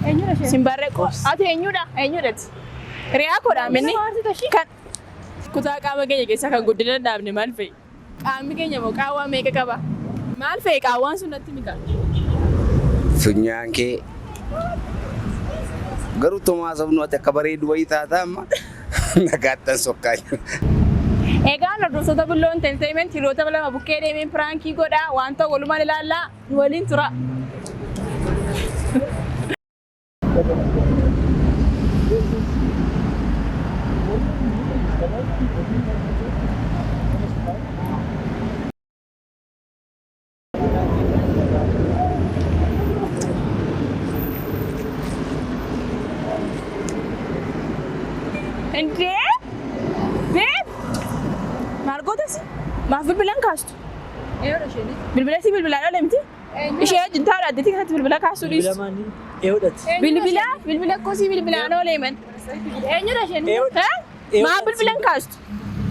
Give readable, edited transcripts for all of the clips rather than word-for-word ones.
Eenyudha isheen? Sin barree ati eenyudha? Eenyudha ati? Hiriyaa koodha minni. Kan kutaa qaama keenya keessaa kan guddina hin dhaabne maal fa'i? Qaamni keenya moo qaawwaa meeqa qaba? Maal fa'i qaawwaan sun natti mika? Funyaan kee garuu Tomaas of ati akka bareedu wayii taata amma nagaattan sokkaa jira. Egaan hordoftoota Bulloo Entertainment hiriyoota lama bukkee deemeen piraankii godhaa waan ta'u walumaan ilaallaa nu waliin tura. Indee? Beeb! Maal goota si? Maaf bilbilan kaastu? Eenyudha isheen? Bilbila si bilbilaan oole miti? Ishee wajjin taa'uudha addeetti kanatti bilbila kaasuu Bilbila dhiistu. maali? Eewudhati. Bilbila bilbila kosii bilbilaan oolee man. Eenyudha isheen? Ha? Maa bilbilan kaastu?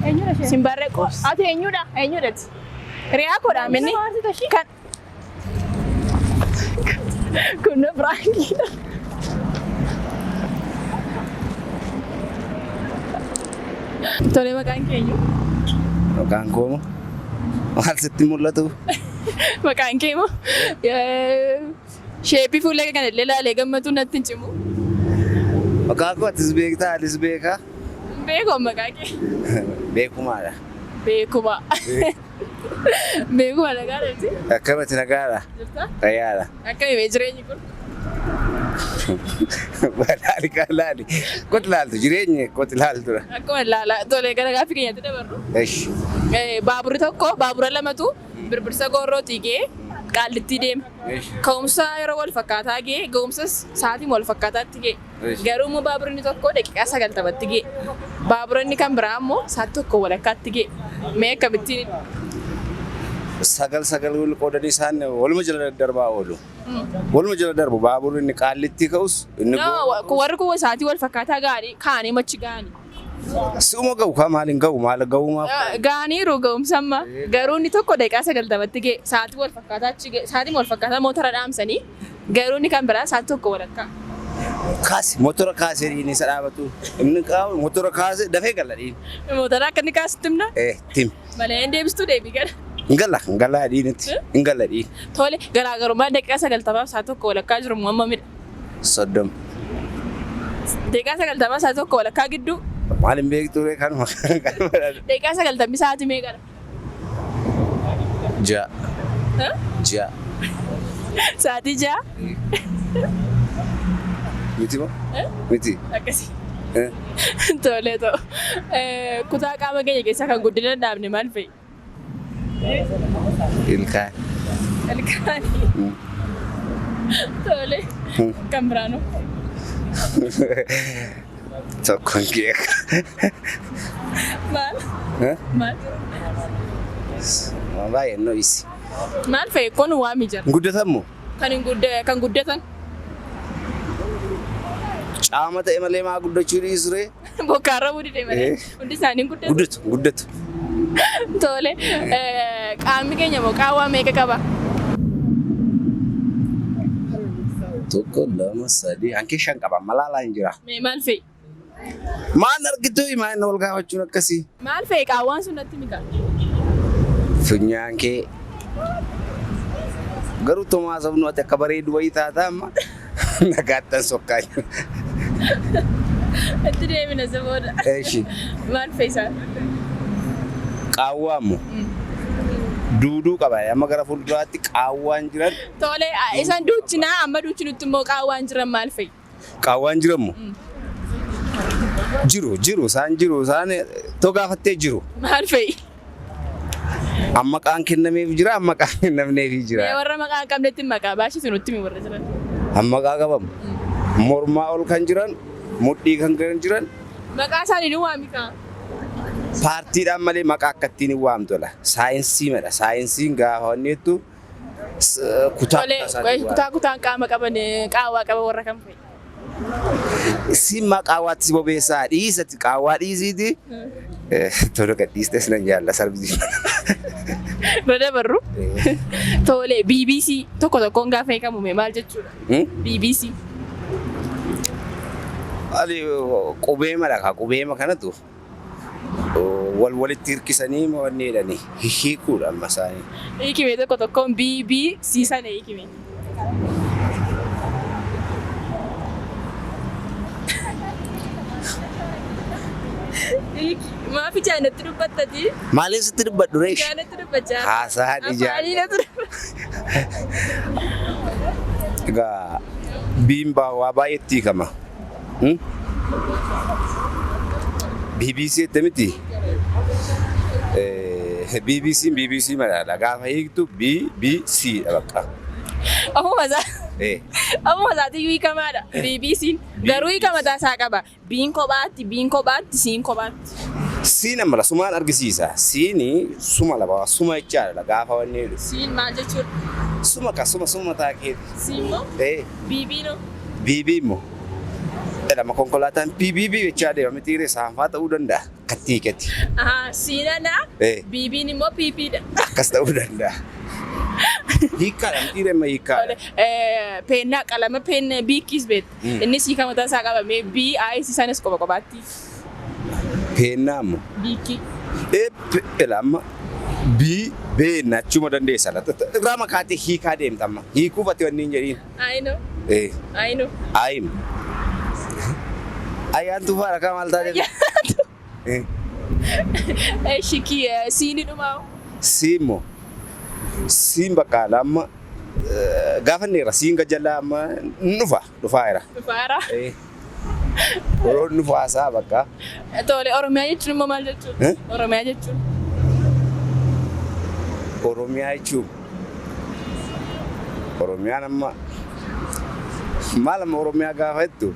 Eenyudha isheen? Sin barree ati eenyudha? Eenyudha ati? Hiriyaa koodha minni. Kan kun na piraankiidha. Tole maqaan kee eenyu? Maqaan koo moo? Maal sitti mul'atu? Maqaan kee moo? Sheeppii fuula kee kana illee ilaalee gammatu natti hin cimu. Maqaa koo atis beektaa anis beekaa. Hin beeku maqaa kee. Beekumaadha. Beekuma. Beekuma nagaa dhabdi. Akkamati nagaadha? Jirta? Fayyaadha. Akkami mee jireenyi kun? Laali kan laali. Koti laaltu jireenyi koti laaltudha. Akkuma ilaala. Tole gara gaaffii keenyatti dabarru. Eshi. Baaburri tokko baabura lamatu birbirsa goorrootii ga'ee qaallittii deema. Ka'umsa yeroo wal fakkaataa ga'e ga'umsas sa'aatii wal fakkaataatti ga'e. Garuu immoo baaburri inni tokko daqiiqaa 90tti ga'e. Baabura inni kan biraa immoo sa'aatii tokko walakkaatti ga'e. Mee akkamittiin Sagal sagal wal qoodanii isaan waluma jala daddarbaa oolu. Waluma jala darbu baaburri inni qaallittii ka'us inni No, warri kun sa'aatii wal fakkaataa ga'anii ka'anii machi ga'anii. Si'uma ga'u kaa maal hin ga'u maal ga'u maaf. Ga'aniiru ga'umsa amma garuu inni tokko daqiiqaa 90tti ga'e sa'aatii wal fakkaataa achi ga'e sa'aatii wal fakkaataa motora dhaamsanii garuu inni kan biraa sa'aatii tokko walakkaa. Kaase motora kaasee dhiini isa dhaabatu inni qaama motora kaase dafee gala dhiini. Motora akka inni kaasutti himna Eh tim. malee hin deebistuu deebii gara. Hin gala hin gala dhiinitti hin gala dhiini. Tole garaagarummaan daqiiqaa 90f sa'aatii tokko walakkaa jiru immoo hammamidha? 30. Daqiiqaa 90 sa'aatii tokko walakkaa gidduu. Maal hin beektu ree kanuma kanuma. Daqiiqaa 90 sa'aatii meeqadha? 6. 6. Sa'aatii 6. Miti moo? Miti. Akkasii. Tolee ta'u. Kutaa qaama keenya keessaa kan guddina hin dhaabne maal fa'i? Ilkaan. Ilkaanii. Tole. Kan biraanoo. Tokko hin beeku. Maal? Maal? Waan baay'ee nu isi. Maal fa'i kun waami jira. Guddatan moo? Kan hin gudda kan guddatan. Caama ta'e malee maa guddachuu dhiisu ree? Bokkaan roobuu dide malee. Hundi isaanii hin guddatu. Guddatu guddatu. Tole. Qaamni keenya moo qaawwaa meeqa qaba? Tokko lama sadii hankee shan qaba malaalaa hin jira. Mee maal fa'i? Maal argitu maal wal gaafachuun akkasii? Maal fa'i qaawwaan sun natti mika? Funyaan kee garuu Tomaas of ati akka bareedu wayii taata amma nagaattan sokkaa jira. Itti deemina isa booda. Eeshi. Maal fa'i isaan? Qaawwaa immoo duuduu qaba amma gara fuulduraatti qaawwaan jiran. Tole isaan duuchinaa amma duuchinutti immoo qaawwaan jiran maal fa'i? Qaawwaan jiran moo? Jiru jiru isaan jiru isaan too gaafattee jiru. Maal fa'i? Amma maqaan kennameef jira amma maqaan kennamneefii jira. Mee warra maqaa hin qabnetti maqaa baashitu nutti himi warra jiran. Amma maqaa qabamu. Mormaa ol kan jiran mudhii kan jiran. Maqaa isaanii nu waami kaa. Paartiidhaan malee maqaa akkattiin hin waamtola. Saayinsii madha. Saayinsiin gaafa wanni jettu kutaa Tole, kutaa isaatiin kutaa kutaan qaama qaban qaawwaa qaban warra kam fa'i? Si maqaa waatti si bobeessaa dhiisati qaawwaa dhiisiiti. Tole gadhiistes nan jaalla sarbisi. Irra dabarru. Tole, BBC tokko tokkoon gaafa hiikamu mee maal jechuudha? BBC. Ali qubeema dha qubeema kanatu wal walitti hirkisanii wanni jedhanii hiikuudha amma isaanii. Hiikime tokko tokkoon B B C sana hiikime. Hiiki. Maaf ijaanatti dubbattati? Maaliif sitti dubbadhu reesh? Ijaanatti dubbachaa. Haasaan ijaan. Afaaniin natti dubbata. Egaa biin waa baay'eetti hiikama. Hmm? BBC jette miti? BBC BBC madaala gaafa hiiktu BBC dha bakka. Ofuma isaa. Eh, Ofuma isaatii hiikamaadha. BBC'n garuu hiika mataa isaa qaba. Biin kophaatti, biin kophaatti, siin kophaatti. Siin amma sumaan argisiisa. Siini suma lama suma jechaadha gaafa wanni jedhu. Siin maal jechuudha? Suma ka suma suma mataa keeti. Siin moo? Eh, BB noo? BB immoo. Jedhama konkolaataan BBB jechaa deema miti saanfaa ta'uu danda'a. Akkatti hiiketti. Ahaa, siin anaa, Eh. BB'n immoo PP dha. Akkas ta'uu danda'a. Hiikkaadha miti amma hiikkaadha. Peennaa qalama peen biikkiis beektu. Innis hiika mataa isaa qaba. Mee B I C sanas qofa kophaatti. Peennaa immoo. Biikkii. Eela amma B beenna achuma dandeessa. Irraa makaatee hiikaa deemta amma. Hiikuuf ati wanni hin jedhiin. I know. Eh, I know. Ayim. Ayyaan tufaadha kaa maal taatee? Eh, Eshi kiyya siini dhumaa. Siin immoo. Siin bakka amma gaafanneera siin gajjallaa amma dhufa dhufaa jira. Dhufaara. Eh. Yeroo dhufaasaa bakka. Tole Oromiyaa jechuun immoo maal jechuudha? Eh? Oromiyaa jechuun. Oromiyaa jechuun Oromiyaan amma maal amma Oromiyaa gaafa jettu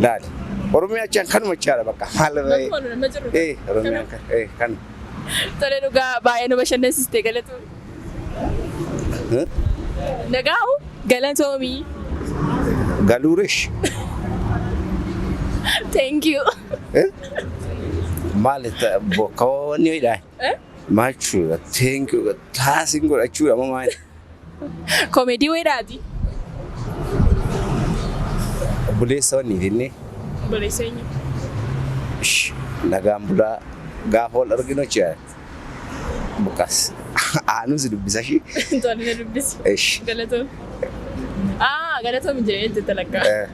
laali. Oromiyaa jechaan kanuma jechaadha bakka maal Bakkuma nu nama jirru. eh Oromiyaan kan eh kan Tole dhugaa baay'ee nu bashannansiiste galatoomii. Eh? Nagaahu galatoomii. Galuuresh Thank you. eh maal bakka wanni jedhaa Eh? maal jechuudha thank you taasiin godhachuudha amma maal Koomedii wayiidhaati. Obboleessa wanni jennee Obboleessa eenyu? Ish, nagaan bulaa gaafa wal arginu jechaadha. Bakkas aanus dubbisa ishee. Tole na dubbisi. Ish. Galatoomii. Ah, galatoomii jedhee jette lakkaa. Eh.